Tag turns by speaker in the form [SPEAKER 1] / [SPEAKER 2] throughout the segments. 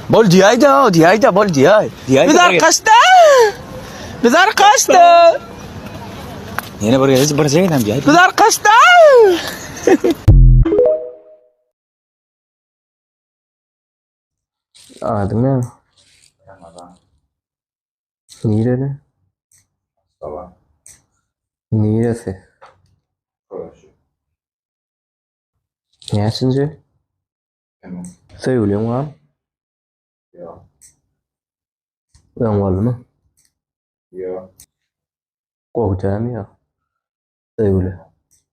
[SPEAKER 1] Bol diýäýdä, diýäýdä, bol diýäý. Diýäý.
[SPEAKER 2] Biz arkaşda. Biz arkaşda.
[SPEAKER 1] Ýene bir gezek bir gezek diýäý.
[SPEAKER 2] Biz arkaşda.
[SPEAKER 3] Adyň näme?
[SPEAKER 4] Ramazan.
[SPEAKER 3] Nireli?
[SPEAKER 4] Aşgabat.
[SPEAKER 3] Niresi?
[SPEAKER 4] Köşi.
[SPEAKER 3] Näçinji?
[SPEAKER 4] Kimiň?
[SPEAKER 3] Söýgüliň barmy?
[SPEAKER 4] Ýok.
[SPEAKER 3] Öň boldumy?
[SPEAKER 4] Ýok.
[SPEAKER 3] Gowy dälmi ýa? Söýgüli.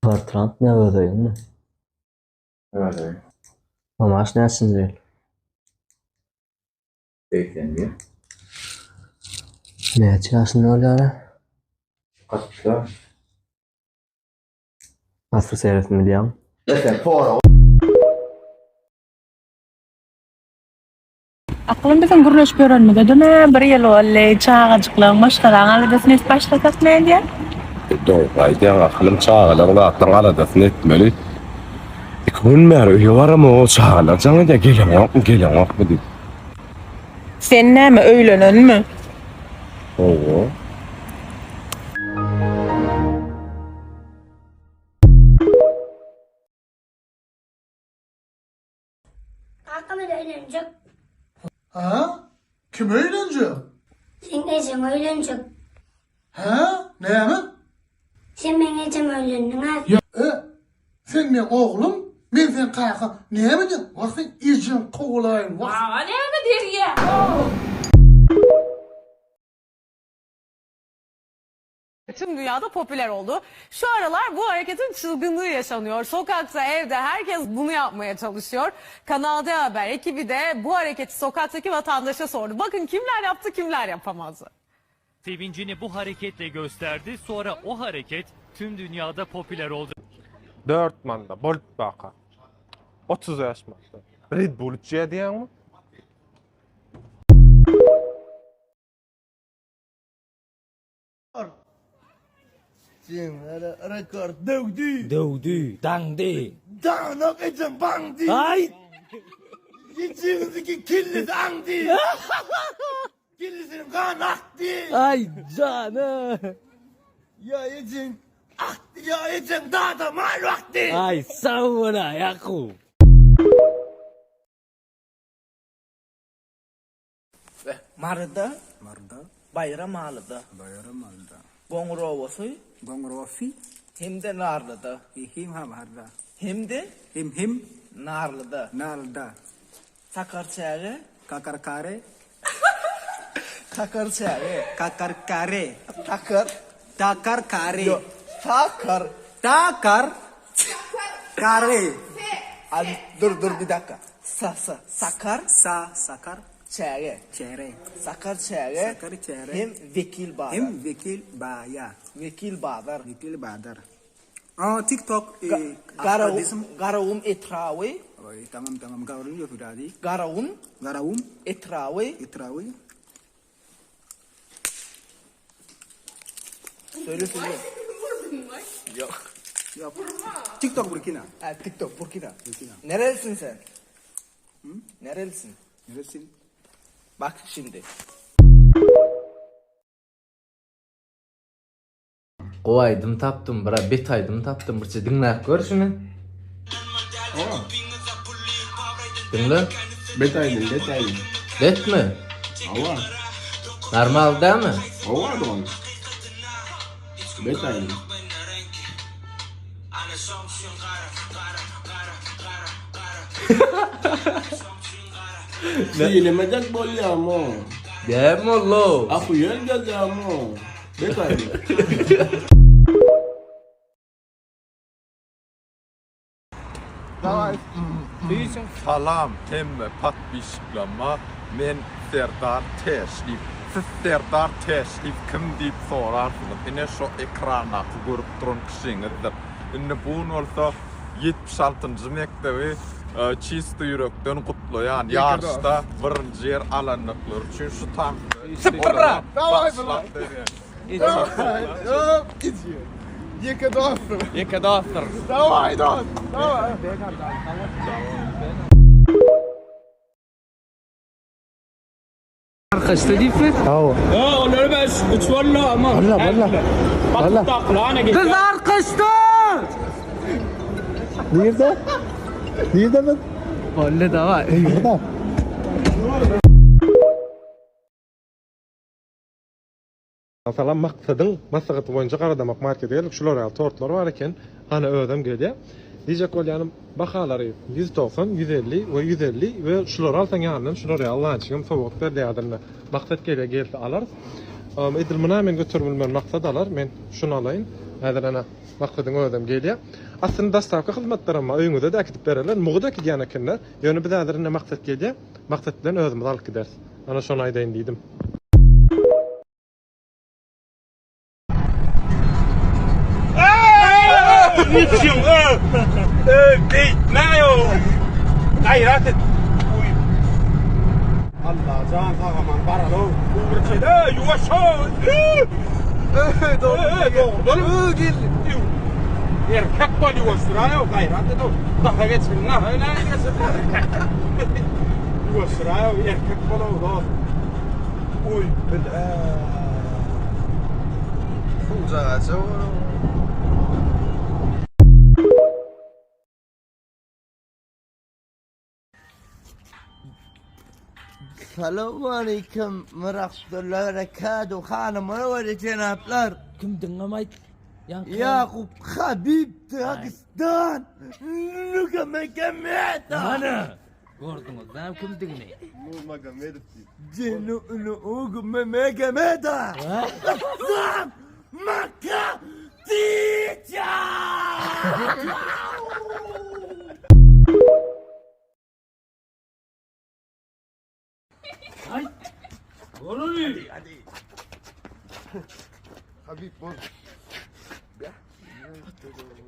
[SPEAKER 3] Kwartirantmy ýa öz öýüňmi?
[SPEAKER 4] Öz öýüm.
[SPEAKER 3] Mamaş näçinji ýyl?
[SPEAKER 4] 81.
[SPEAKER 3] Näçe ýaşynda bolýar?
[SPEAKER 4] 44.
[SPEAKER 3] Asly seresini bilýäňmi?
[SPEAKER 5] Aklym biziň gürleşip ýörenimize döne bir ýyl boldy. Çagajyklaryň, maşgalaň aladasyny edip başlasak nädýä?
[SPEAKER 6] Dogry aýdýaň akylym çagalaryň zatlaryň aladasyny etmeli. Iki gün bäri öýe baramok çagalar jaň edýär geleňokmy geleňokmy diýip.
[SPEAKER 5] Sen näme öýlenenmi?
[SPEAKER 6] Hawa.
[SPEAKER 7] Kakam ile öýlenjek.
[SPEAKER 8] Hä? Kim öýlenjek?
[SPEAKER 7] Seň ejeň öýlenjek.
[SPEAKER 8] Hä? Näme?
[SPEAKER 7] Sen meň ejeme öýlendiň-ä.
[SPEAKER 8] E, sen meň oglum, men seň kakaň. Näme diýýäň? Wah, seň ejeň kowalaýyn, wah.
[SPEAKER 9] Maňa näme derýä?
[SPEAKER 10] Tüm dünyada popüler oldu. Şu aralar bu hareketin çılgınlığı yaşanıyor. Sokakta, evde herkes bunu yapmaya çalışıyor. Kanal D Haber ekibi de bu hareketi sokaktaki vatandaşa sordu. Bakın kimler yaptı, kimler yapamazdı.
[SPEAKER 11] Sevincini bu hareketle gösterdi. Sonra o hareket tüm dünyada popüler oldu.
[SPEAKER 12] 4 manda bolup baka. 35 manda. Red Bull içýär diýýäňmi?
[SPEAKER 2] Rekord döwdi.
[SPEAKER 1] Döwdi, daňdy.
[SPEAKER 2] Daňok ejem baňdy.
[SPEAKER 1] Aý!
[SPEAKER 2] Içiňizdeki kellesi aňdy. Kellesiniň gany akdy.
[SPEAKER 1] Aý jana.
[SPEAKER 2] Ýa ejeň akdy, ýa ejeň dada mal bakdy.
[SPEAKER 1] Aý sag bol-a Ýakup.
[SPEAKER 2] Maryda. Maryda. Baýramalyda. Baýramalyda. Goňur obasy. Goňur obasy. Hem-de Narlyda. Hem Habarda. Hem-de. Hem hem. Narlyda. Narlyda. Sakarçäge. Kakarkare. Kakarçäge. Kakarkare. Takar. Takarkare. Ýok. Takar. Takar. Kare. Dur dur bir dakika. Sa sa sakar. Sa sakar. Çäge. Çäre. Sakar çäge. Sakar çäre. Hem wekil bazar. Hem wekil baýa. Wekil bazar. Wekil bazar. A TikTok Garagum Garagum etraby. Tamam tamam Garagum etraby. Garagum. Garagum etraby. Etraby. Söyle söyle. Yok. Yok. TikTok Burkina. Ha, TikTok Burkina. Burkina. Nerelisin sen? Hı? Nerelisin? Nerelisin? Bak şimdi.
[SPEAKER 3] Gowy aýdym tapdym bra bet aýdym tapdym birçe diňläp gör şuny. Diňle.
[SPEAKER 6] Bet aýdym bet aýdym.
[SPEAKER 3] Betmi?
[SPEAKER 6] Hawa.
[SPEAKER 3] Normal dälmi?
[SPEAKER 6] Hawa dogan. Bet aýdym. Silemejek bolýamo.
[SPEAKER 3] Däl mollo.
[SPEAKER 6] Ahuýel gelýamo. Bet aýdym.
[SPEAKER 12] Salam hemme podpisçiklama men Serdar Täşliýew siz Serdar Täşliýew kim diýip sorarsyňyz ine şo ekrandaky görüp duran kişiňizdir indi bu gün bolsa 76-njy mekdebi çisto ýürekden gutlaýan ýaryşda birinji ýer alandyklary üçin şu tanky olara bagyşlap berýän.
[SPEAKER 8] Ýeke dostum.
[SPEAKER 3] Ýeke dostum.
[SPEAKER 8] Daway dost. Daway.
[SPEAKER 11] Arkaçda diýip.
[SPEAKER 8] Hawa.
[SPEAKER 11] Olary ben üç walla ama.
[SPEAKER 8] Walla walla. Walla.
[SPEAKER 11] Biz Arkaçda!
[SPEAKER 8] Nirde? Nirde biz?
[SPEAKER 11] Walla daway.
[SPEAKER 8] Nirde?
[SPEAKER 12] Salam Maksadyň maslahaty boýunça Garadamak markete geldik. Şular ýaly tortlar bar eken. Hany özem gelýär. Diýjek bolýanym bahalary 190, 150 we 150 we şulary alsaň ýanyndan şular ýaly lançigem sowgat berilýär. Maksat gelýär gelse alarys. Edil muna men göterip bilmen Maksat alar. Men şuny alaýyn. Häzir ana Maksadyň özem gelýär. Aslynda dostawka hyzmatlaram bar. Öýüňize-de äkidip bererler. Mugy-da äkidýän ekenler. Ýöne biz häzir indi Maksat gelýär. Maksat bilen özümiz alyp gideris. Ana şony aýdaýyn diýdim.
[SPEAKER 2] Salam aleyküm ve rahmetullahi ve berekatuhu hanımlar ve cenaplar.
[SPEAKER 11] Kim diňem aýt.
[SPEAKER 2] Yakup Habib Dagestan. Nurmagomedov.
[SPEAKER 11] Ana. Gördüňiz, näme kimdigini?
[SPEAKER 2] Nurmagomedov. Sam Maka Ticha.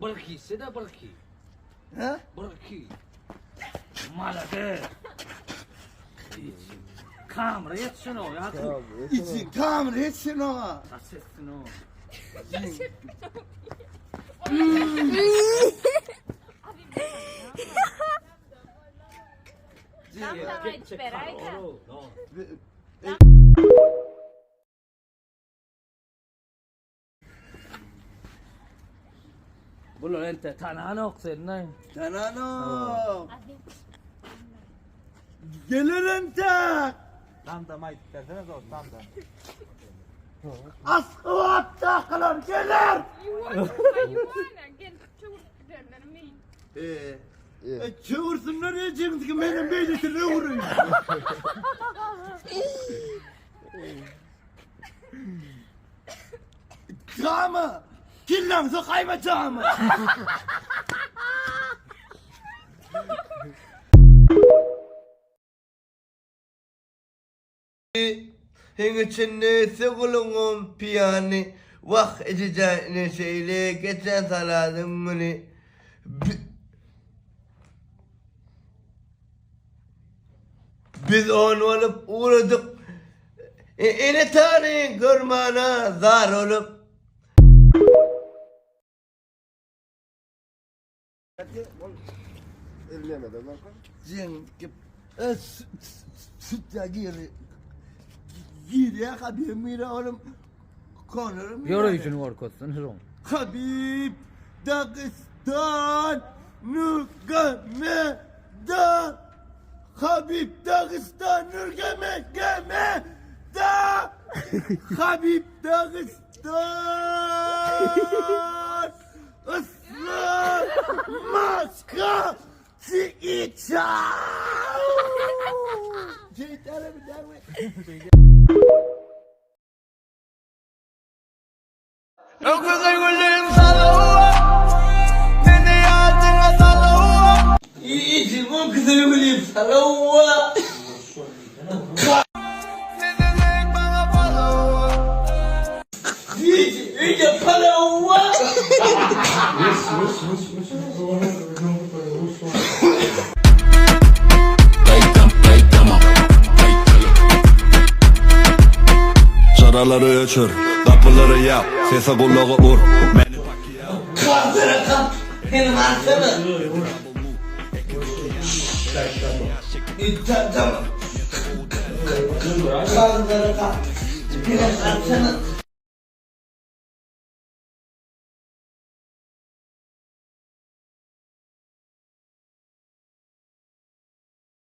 [SPEAKER 11] Bırki, sida bırki.
[SPEAKER 2] Ha?
[SPEAKER 11] Bırki. Malade. Kamera ýetsin o, Yakup.
[SPEAKER 2] İçin tam etsin ona.
[SPEAKER 11] Etsin o. Bular ente tananok sen ne?
[SPEAKER 2] Tanano. Gelirim tak.
[SPEAKER 4] Tam da mayt derseniz o tam da.
[SPEAKER 2] Asqabat takılar gelir. Ee, çığırsınlar ya ki benim beylesine vurayım. Cama! Killam sokayma cama! Heň içinde syguluňum piýany Wah ejejan ine şeýle geçen saladyň güni Biz on bolup ugradyk Ene tany görmana zar bolup.
[SPEAKER 11] Ýöreýşini görkezsin şoň.
[SPEAKER 2] Habib Dagestan Nurgameda Habib Dagestan Nurgameda Habib Dagestan Islam Maska Sikiça Öküzü gülüm salawa Meni ýadyňa salawa Içim öküzü gülüm salawa Senenek bana palawa İyice palawa
[SPEAKER 9] Çyralary öçür, gapylary ýap, sese gulagy ur. Meni
[SPEAKER 2] Kalksana kalk Benim alsana Tamam. Kagyzlara gap.